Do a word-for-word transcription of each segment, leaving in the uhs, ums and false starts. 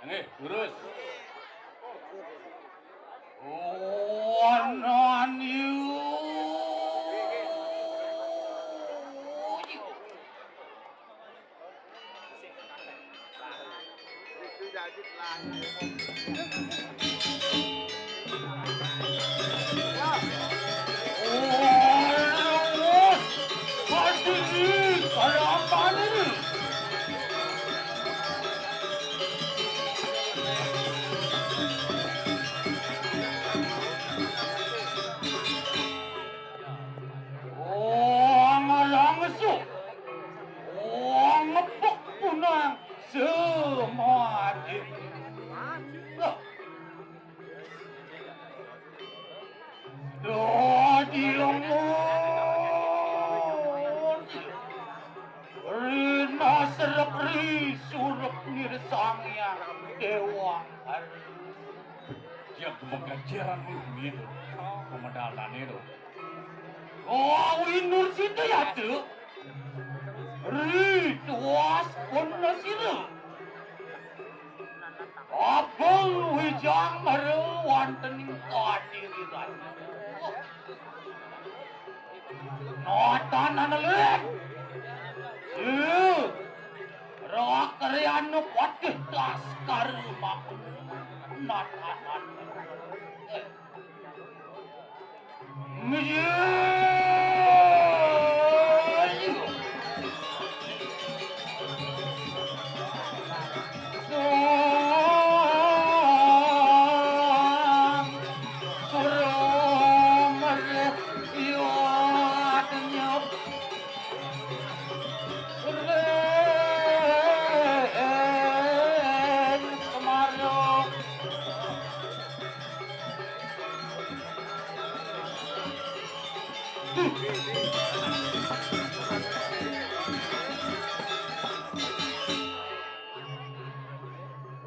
Nggih, lurus. Wanan yu. Wong langsung, wong ngepuk punang semadi. Loh. Dadi lemon. Rina serep ri surep nir Sang Hyang Dewa. Dia gemegajaran urung itu. Pemedalane itu. Oh, winur sida ya, Dek. Ri tuas pun sira. Abang wijang mara wonten ing kadiriran. Notan anelit. Iya. Roh krianu patih laskar makun. Notan anelit.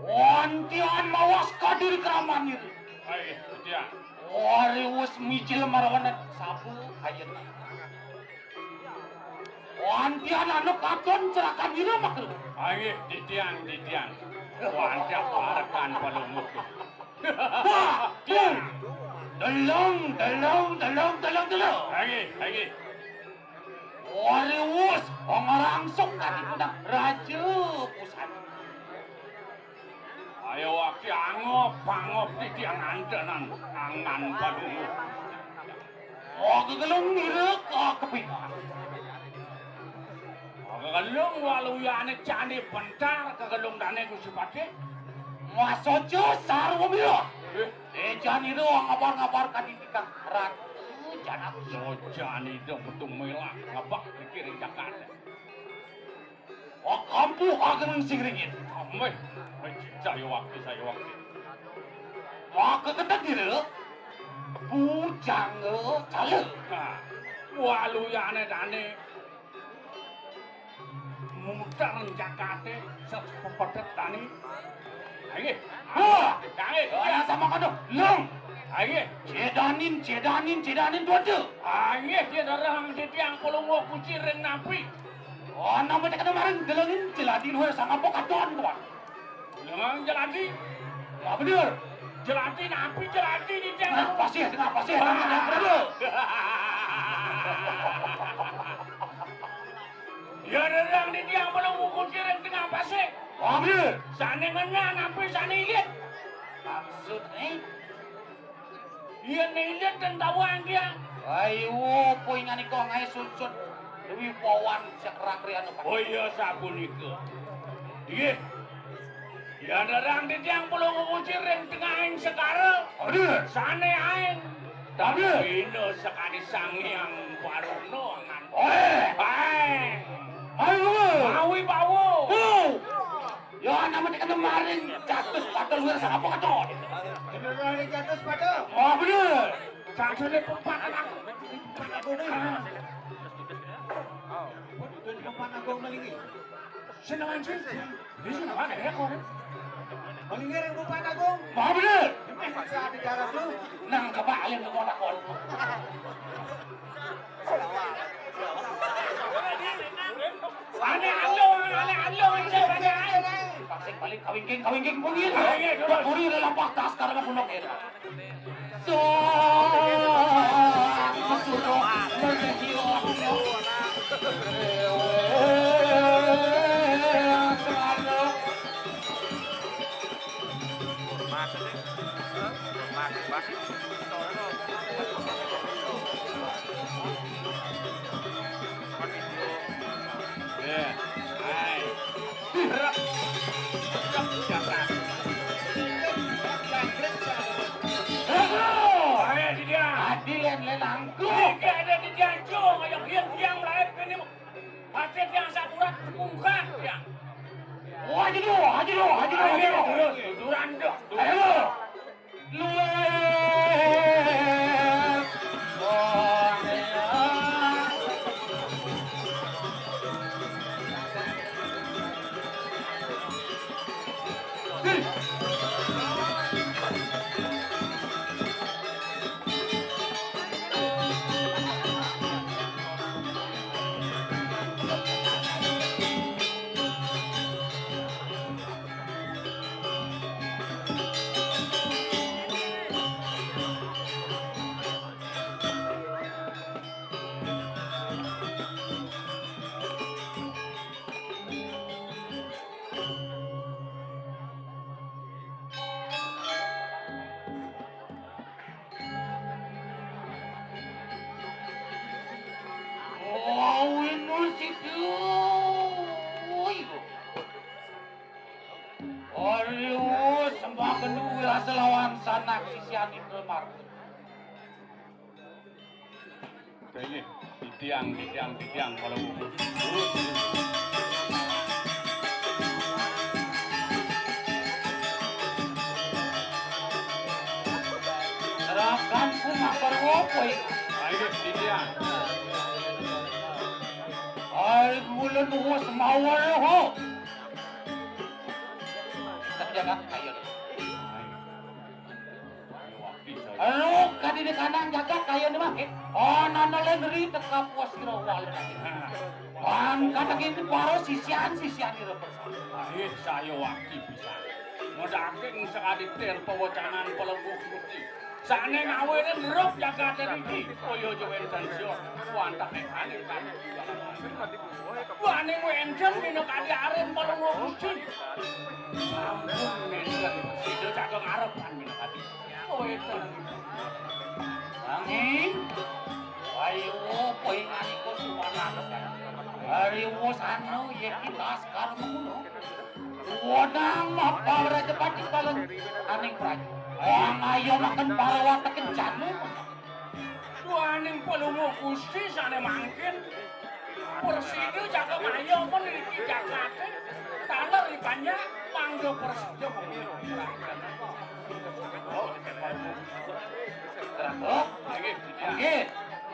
Wantian mawas kadiri kraman itu. Ayo, Tiang. Wari wis mijil marawanan sabu ayeuna. Wantian anu katon cerakan dina makruh. Ayo, Tiang, Tiang. Wantian parekan palungguh. Wah, Tiang. Delong, delong, delong, delong, delong. Ayo, ayo. Wariwus, ngarangsuk katipunan Raja Pusana. Ayo waki angop, angop titiang antenan angan padungu. Oh, kegelung nira ka kepingan. Oh, kegelung waluyane candi pentar, kegelung dane Gusti Patih. Masojo sarwa mila. Eh. Ejan ira ngabar-ngabar kadindikang Ratu Janaki. Sojan ida betung melak ngebak pikiring jagat. Wakampu ageneng sing ringin. Ameh, ameh, saya wakti, saya wakti. Maka ketet ira bujang cala. Nah, waluyane dane muter jakate sepepedet tani. Ayo. Wah, ayo. Ora sama kono. Lung. Ayo. Cedanin, cedanin, cedanin tuan tu. Ayo, dia darah titiang pelungguh kucing ring napi. Ana mesti kena maring delengin jelati luar sangapa katon tuan. Lengang jelati. Wah, bener. Jelati napi jelati titiang. Nah, pasih, nah, pasih. Wah. Nah, bener. Ya, darah titiang pelungguh kucing ring tengah pasih. Wah, bener. Sane ngena napi sane ilit. Maksudne? Yen ilit ten tawang dia. Ayo, poingan iko ngae sunsut. Dewi pawan sekerak rianu. Oh iya, sapunika. Nggih. Yen darah titiang pelungguh kucing ring tengahing segara. Hadir. Sane aeng. Hadir. Bina sekadi Sang Hyang Baruna ngan. Oe. Aeng. Ayo. Mawi bawa. Oh. Ya, nama tekan maring catus pada luar sana apa katon? Bener ada catus pada. Oh, bener. Catusnya pempat anak. Pempat anak ini. Pempat agung malingi. Seneng aja. Dia seneng aja ya, kok. Malingi yang pempat agung. Oh, bener. Bisa ada cara tuh. Nang kebak yang mau takon. Ane alung, ane alung, ane alung. Vaksin balik. Kawingking, kawingking pungin. Kawingking, terus. Puri lelampah tas karena gunung itu. So, mesuro, mergio. Ayo, dia. Adi len-len angkuh. Iki ada di Janjung, ayo, biar tiang melahirkan ini. Pasti tiang sakurat, ungkap, tiang. Wah, aja dulu, aja dulu, aja dulu, aja dulu. Terus, duduran, dok. Ayo. Luwih. Oh, ini situ. Aduh, sembah kendu wira selawan sanak sisian Indra Margun. Inggih, titiang, titiang, titiang, kalau Serahkan ku makar ngopo iki? Ayo, titiang. Ai, kula nuwun semawon, ho. Kerjakan, ayo. Ero kadine kanang jagat kaya ne mangke. Ana nelen ri teka puas sira wali. Wan katekin para sisian-sisian ira bersama. Ayo, saya wakil pisan. Modake sekali ter pewacanan pelengguh Gusti. Sane ngawene ngerup jagat iki. Kaya aja wenten sira. Wantah nek ane kan. Wani wenten minakadi arin pelengguh Gusti. Sampun nenten. Sida jaga ngarepan minakadi. Weten. Nanging, ayo, kowe nganiko suwanana. Ayo, sanu, yek kita askar mengkono. Wonang mapawra cepat dipaleng aning praja. Wong ayo makan parawat tekan janu. Duaning pelungguh Gusti sane mangkin. Prasida jaga maya apa niki jagate. Taler ikannya mangga prasida. Ratu? Nggih, nggih.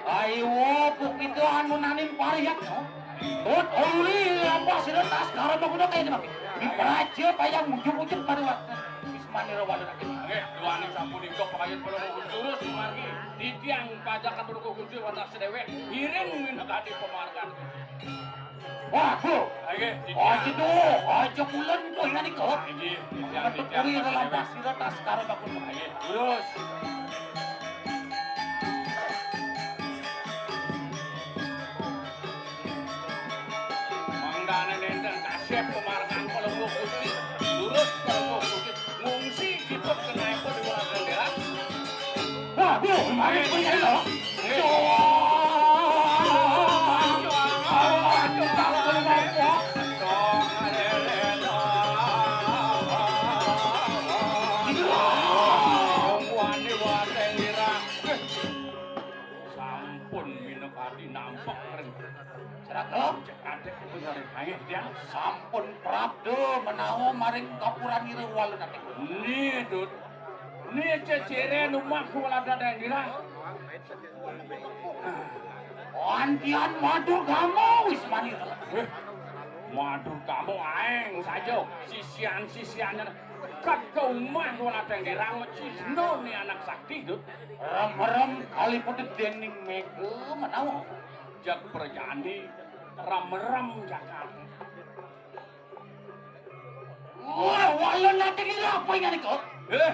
Ayo, kok kita anu naning pariyat, no? Tut, uli, apa sira tas karo mengkono kaya ini, Mas? Di praja payang ujug-ujug pada waktu. Bismillahirrahmanirrahim. Nggih, duaning sapunika payun pelungguh jurus margi. Titiang pajakan pelungguh Gusti wantah sedewek. Ngiring minakadi pemargan. Waduh. Nggih, titiang. Aja tuh, aja bulan tuh ya nih kok. Nggih, titiang, titiang. Kuwi lelampas sira tas karo bakul. Nggih, terus. Mangdane nenten kasep pemargan pelungguh Gusti. Lurus pelungguh Gusti. Ngungsi kipet kenaipun di Waragan Dera. Waduh, mari pergi lho. Sampun minakadi nampak ring Seragam. Cek adek kuwi ngarep ae, ya. Sampun prapta menawa maring kapuran ira walun ati. Ni, Dut. Ni cecere numah walada daerah. Antian matur kamu wis manira. Eh, matur kamu aeng saja sisian-sisiane kat ke umah walada daerah mecino ni anak sakti, Dut. Rem-rem kaliput dening mega menawa. Jak prajani rem-rem jagat. Wah, Walun Ateng Dirah apa ingan iko? Eh,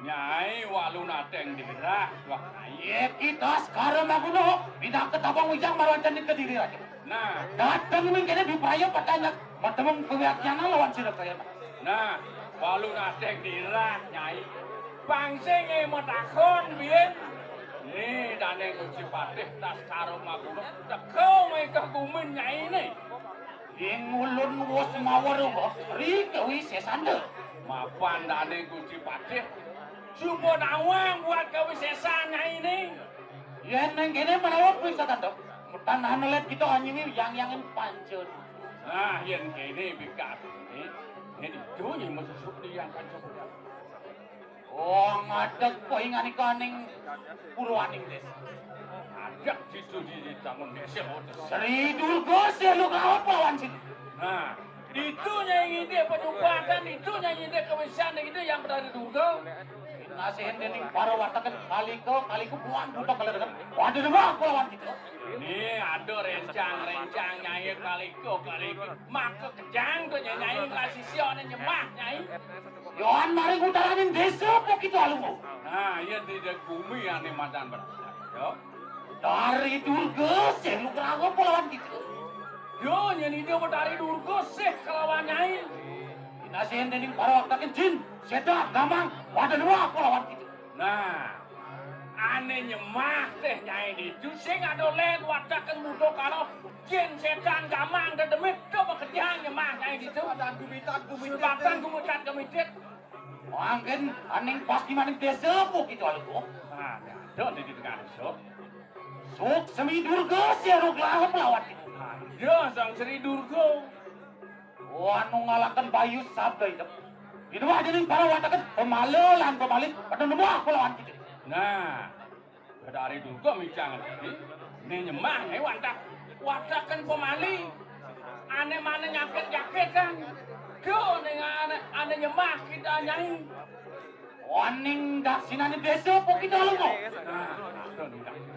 Nyai Walun Ateng Dirah, wah. Yé kita Sekara Maguna, pinaka Tabang Wijang marwacana Kediri aja. Nah, dateng mengkene di praya patanya, matemu pengatiana lawan sira kaya. Nah, Walun Ateng Dirah, Nyai. Pang sing matakon biyen. Né dane Gusti Patih Sekara Maguna, teka mengkah gumin Nyai né. Ing ulun wus maweruh ri kawisesanda. Mapan dane Gusti Patih, suba nawang buat kawisesan Nyai né. Yén nang kene menawa kuwi satanda, mutan anelet kita anyingi yang-yangin pancen. Nah, yén kene bikatine, yén itu nyai masusuk di yang kanca. Oh, ngadeg kowe nganikaning purwaning desa. Ngadeg ditu di tangun desa. Sri Durga sih lu kelawat lawan sini. Nah, itu nyai ngidik penyumbatan, itu nyai ngidik kewisan, itu yang Betari Durga. Nasihin dening para warteg kalika, kalika buan buta kala dengan. Waduh, wah, lawan kita. Ini ada rencang-rencang nyai kalika, kalika. Maka kejang tuh nyai, nyai kasih sioné nyemah, Nyai. Yohan maring utaraning desa apa kita alungu? Nah, iya di gumi ane madan berasa. Yo. Dari Durga sih lu kelawan apa lawan kita. Yo, nyeni dia Betari Durga sih kelawan Nyai. Dinasin dening para waktakin jin, setan, gamang, wadah dua apa lawan kita. Nah, ane nyemah teh Nyai ditu sing ada lén wataken muda karo jin setan gamang dedemit to bekedang nyemah Nyai ditu. Sebatan gumitat gumitit. Sebatan gumitat gumitit. Mangkin aning pasti maning desa apa kita alungu? Nah, ada di tengah desa. Suk semi Durga sih anu kelahep lawan kita. Nah, iya Sang Sri Durga. Oh, anu ngalaken bayu sabda idep. Inuwah dening para wataken pemala lan pemali pada nembah kulawan kita. Nah, Betari Durga micang lagi. Ini nyemah, ini watak. Wataken pemali. Ane mana nyakit-nyakitan. Duh, ning ane, ane nyemah kita, Nyai. Waning daksinane desa apa kita lho kok? Nah, aduh, ning daksinane.